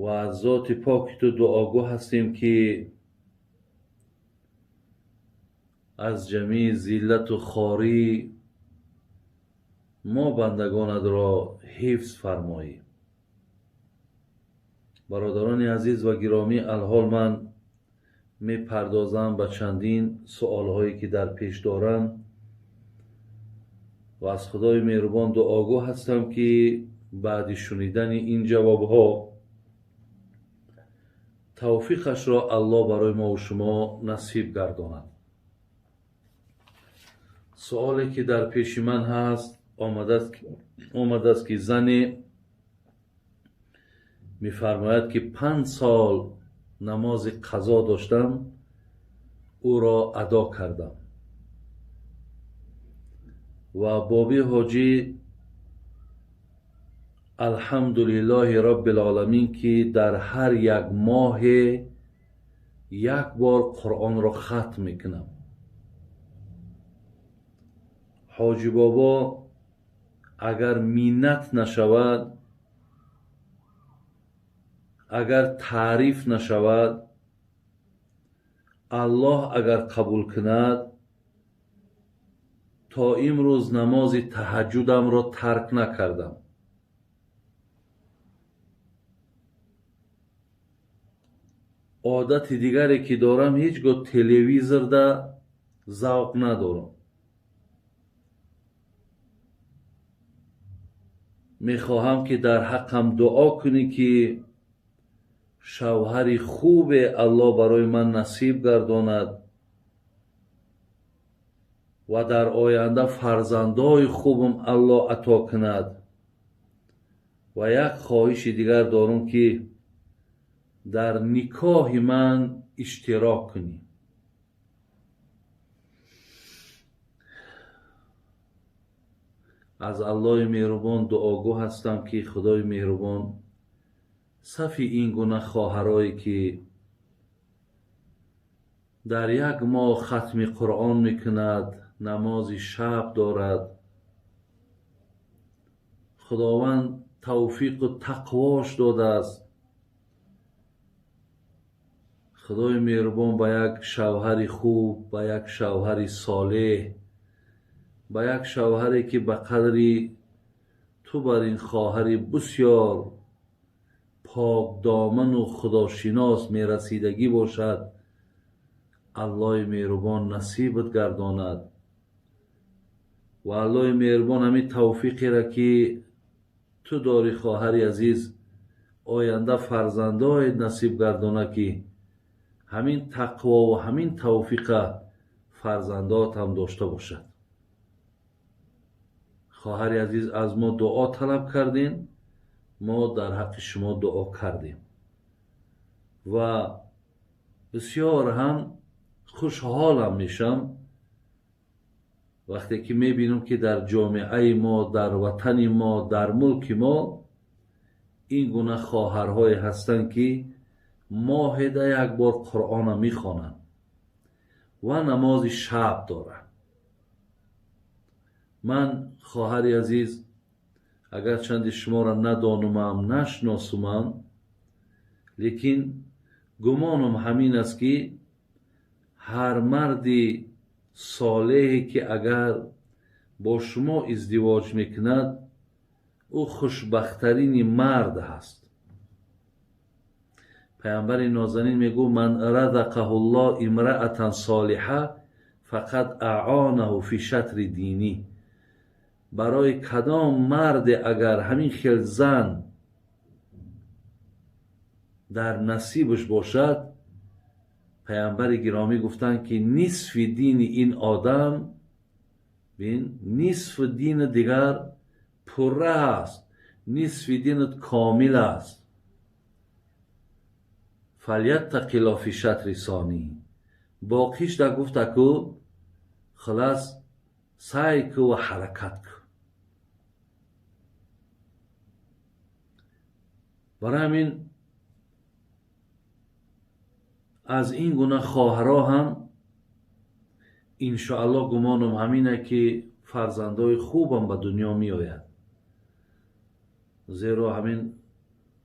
Ва аз зоти поки ту дуогӯ ҳастем, ки аз ҷамеи зиллату хорӣ мо бандагонатро ҳифз фармоӣ. Бародарони азиз ва гиромӣ, алҳол ман мепардозам ба чандин суолҳое, ки дар пеш дорам, ва аз Худои меҳрубон дуогӯ ҳастам, ки баъди шунидани ин ҷавобҳо тавфиқашро Аллоҳ барои мову шумо насиб гардонад. Суоле, ки дар пеши ман ҳаст, омадааст, ки зане мефармояд, ки 5 сол намози қазо доштам, ӯро адо кардам ва боби ҳоҷӣ, алҳамдулиллоҳи роббилоламин, ки дар ҳар як моҳе як бор Қуръонро хатм мекунам. Ҳоҷӣ бобо, агар миннат нашавад, агар таъриф нашавад, Аллоҳ агар қабул кунад, то имрӯз намози таҳаҷҷудамро тарк накардам. Одати дигаре, ки дорам, ҳеҷ гоҳ телевизорда завқ надорам. Мехоҳам, ки дар ҳаққам дуо кунӣ, ки шавҳари хубе Аллоҳ барои ман насиб гардонад ва дар оянда фарзандои хубам Аллоҳ ато кунад. Ва як хоҳиши дигар дорам, ки дар никоҳи ман иштирок кунӣ. Аз Аллоҳи меҳрубон дуогӯ ҳастам, ки Худои меҳрубон сафи ин гуна хоҳарое, ки дар як моҳ хатми Қуръон мекунад, намози шаб дорад, Худованд тавфиқу тақвош додааст, Худои меҳрубон ба як шавҳари хуб, ба як шавҳари солеҳ, ба як шавҳаре, ки ба қадри ту бар ин хоҳари бисёр покдоману худошинос мерасидагӣ бошад, Аллоҳи меҳрубон насибат гардонад. Ва Аллоҳи меҳрубон ҳамин тавфиқеро, ки ту дорӣ, хоҳари азиз, оянда фарзандоет насиб гардонад, ки ҳамин тақвову ҳамин тавфиқа фарзандот ҳам дошта бошад. Хоҳари азиз, аз мо дуо талаб кардем, мо дар ҳаққи шумо дуо кардем ва бисёр ҳам хушҳолам мешам, вақте ки мебинам, ки дар ҷомеаи мо, дар ватани мо, дар мулки мо ин гуна хоҳарҳое ҳастанд, ки моҳеда як бор Қуръона мехонанд ва намози шаб доранд. Ман, хоҳари азиз, агарчанде шуморо надонумам, нашиносумам, лекин гумонам ҳамин аст, ки ҳар марди солеҳе, ки агар бо шумо издивоҷ мекунад, ӯ хушбахттарини мард ҳаст. Паямбари нозанин мегӯ: "Ман разақаҳуллоҳ имраатан солиҳа фақад аъонаҳу фи шатри динӣ". Барои кадом марде агар ҳамин хел зан дар насибаш бошад, паямбари гиромӣ гуфтанд, ки нисфи дини ин одам, бин, нисфи дини дигар пурра аст, нисфи динат комил аст. Фаляттақилло фи шатри сонӣ, боқиш да гуфтаку хулас сай ку ва ҳаракат ку. Барои ҳамин аз ин гуна хоҳарҳо ҳам иншоаллоҳ гумонам ҳамине, ки фарзандои хубам ба дунё меояд, зеро ҳамин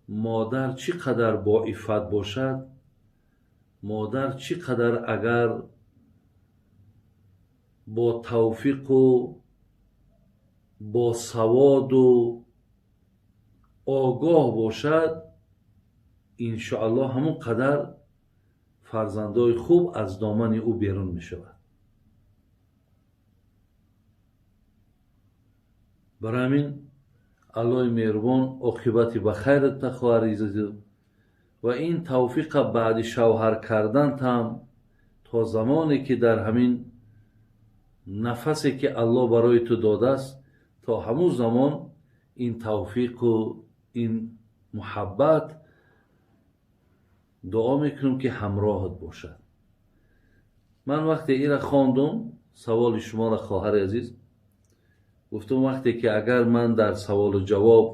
Модар чӣ қадар боиффат бошад, модар чӣ қадар агар бо тавфиқу бо саводу огоҳ бошад, иншоаллоҳ ҳамон қадар фарзандои хуб аз домани ӯ берун мешавад. Барои ҳамин Аллоҳи меҳрубон оқибати ба хайрат хоҳари азиз ва ин тавфиқа баъди шавҳар кардантам то замоне ки дар ҳамин нафасе ки Аллоҳ барои ту додааст, то ҳамун замон ин тавфиқу ин муҳаббат дуо мекунам ки ҳамроҳат бошад. Ман вақте ира хондум саволи шуморо, хоҳари азиз, гуфтум вақте ки агар ман дар саволу ҷавоб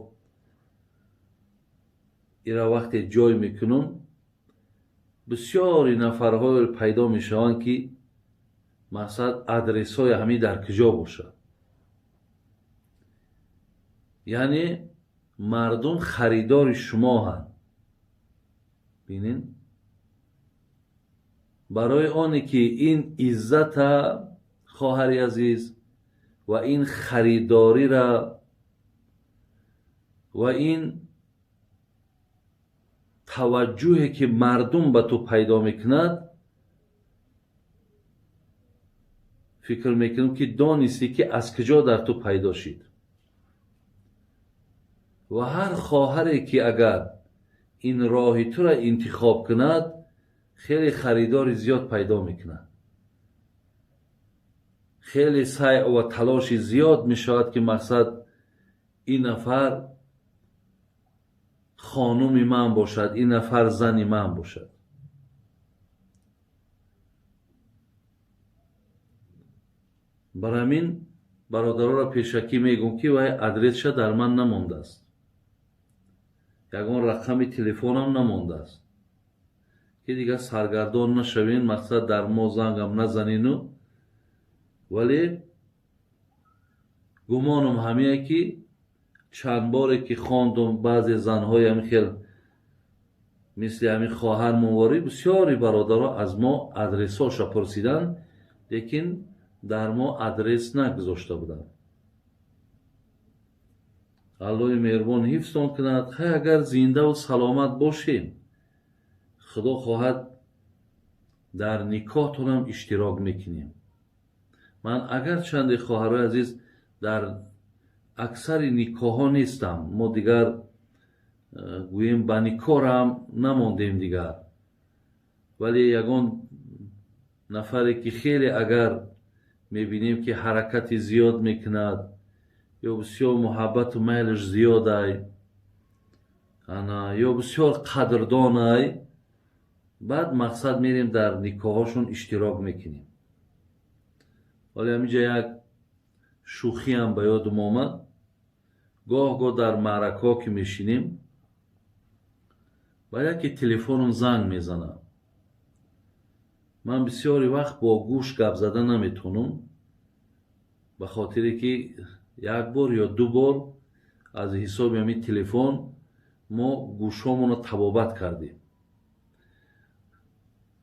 ира вақте ҷой мекунам, бисёри нафарҳое пайдо мешаванд ки мақсад адресҳои ҳамин дар куҷо бошад. Яъне мардум харидори шумо ҳанд. Бинин, барои оне ки ин иззата, хоҳари азиз, ва ин харидорира ва ин таваҷҷӯҳе ки мардум ба ту пайдо мекунад, фикр мекунам ки донистӣ ки аз куҷо дар ту пайдо шид. Ва ҳар хоҳаре ки агар ин роҳи тура интихоб кунад, хеле харидори зиёд пайдо мекунад, хеле сай ва талоши зиёд мешавад ки мақсад ин нафар хонуми ман бошад, ин нафар зани ман бошад. Барои ҳамин бародароро пешакӣ мегӯм ки вай адресша дар ман намондааст, ягон рақами телефонам намондааст, ки дигар саргардон нашавен, мақсад дар мо зангам назанину. Вале гумонам ҳамие ки чанд боре ки хондум баъзе занҳои ҳамин хел мисли ҳамин хоҳар муворӣ, бисёри бародаро аз мо адресҳоша пурсиданд, лекин дар мо адрес нагузошта буданд. Аллоҳи меҳрубон ҳифзтон кунад. Хай, агар зиндаву саломат бошем, Худо хоҳад дар никоҳтонам иштирок мекунем. Ман агарчанде, хоҳарои азиз, дар аксари никоҳҳо нестам, мо дигар гӯем ба никоҳам намондем дигар, вале ягон нафаре ки хеле агар мебинем ки ҳаракати зиёд мекунад ё бисёр муҳаббату майлаш зиёдай, ана ё бисёр қадрдонай, баъд мақсад мерем дар никоҳҳошон иштирок мекунем. Вале ҳаминҷа як шӯхиам ба ёдам омад. Гоҳ-гоҳ дар маъракаҳо ки мешинем, ба яке телефонам занг мезанад. Ман бисёри вақт бо гӯш гап зада наметавонам, ба хотире ки як бор ё ду бор аз ҳисоби ҳамин телефон мо гӯшҳомонро табобат кардем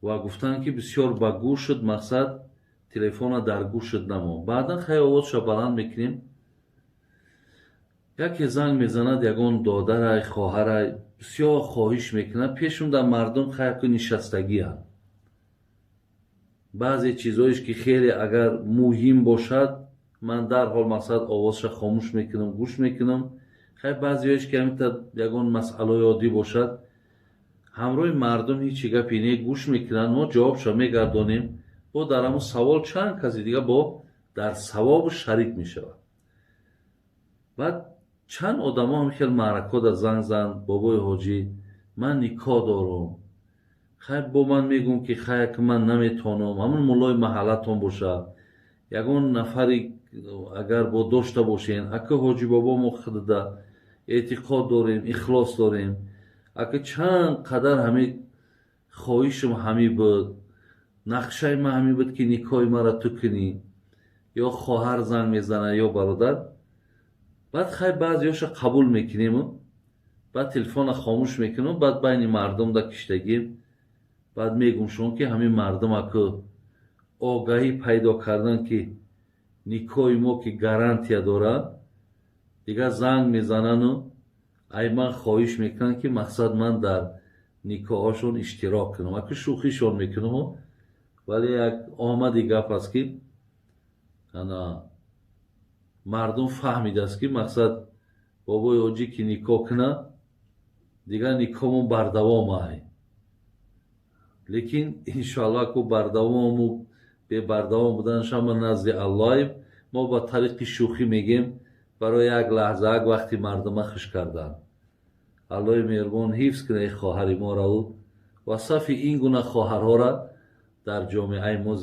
ва гуфтанд ки бисёр ба гӯш шуд, мақсад телефона дар гӯшат намо. Баъдан хай овозша баланд мекунем. Яке занг мезанад, ягон додарай, хоҳарай, бисёр хоҳиш мекунад, пешум дар мардум хайку нишастагианд. Баъзе чизҳоеш ки хеле агар муҳим бошад, ман дарҳол мақсад овозша хомӯш мекунам, гӯш мекунам. Хай баъзеҳоеш ки ҳаминта ягон масъалаи оддӣ бошад, ҳамроҳи мардум ҳечи гапе не, гӯш мекунанд, мо ҷавобша мегардонем. Бо дар ҳамун савол чанд каси дига бо дар савобу шарик мешавад. Баъд чанд одамо ҳам хел маъракҳо дар занг занд, бобои ҳоҷӣ, ман никоҳ дорам, хай бо ман мегӯм ки хай ки ман наметавонам, ҳамун муллои маҳаллатон бошад, ягон нафари агар бо дошта бошен, ака ҳоҷӣ бобо мо худда эътиқод дорем, ихлос дорем, ака чанд қадар ҳами хоҳишам ҳами буд, нақшаи ман ҳамин буд ки никоҳи маро ту кунӣ, ё хоҳар занг мезанад ё бародар. Баъд хай баъзеҳоша қабул мекунему Баъд телефона хомӯш мекунам, баъд байни мардум да киштагим, баъд мегум шумо, ки ҳамин мардума ку огаҳӣ пайдо кардан, ки никоҳи мо ки гарантия дорад. Дигар занг мезанану ай ман хоҳиш мекунанд, ки мақсад ман дар никоҳҳошон иштирок кунам. Аку шӯхишон мекунаму, вале як омади гап аст, ки ана мардум фаҳмидааст, ки мақсад бобои ҳоҷӣ ки никоҳ кунад, дигар никоҳмон бардавом ай. Лекин иншоалло ку бардавому бебардавом буданаш ҳама назди Аллоҳем. Мо ба тариқи шӯхӣ мегем, барои як лаҳза, як вақти мардума хуш кардан. Аллоҳи меҳрубон ҳифз кунад хоҳари мораву ва сафи ин гуна хоҳарҳоро дар ҷомеаи мо.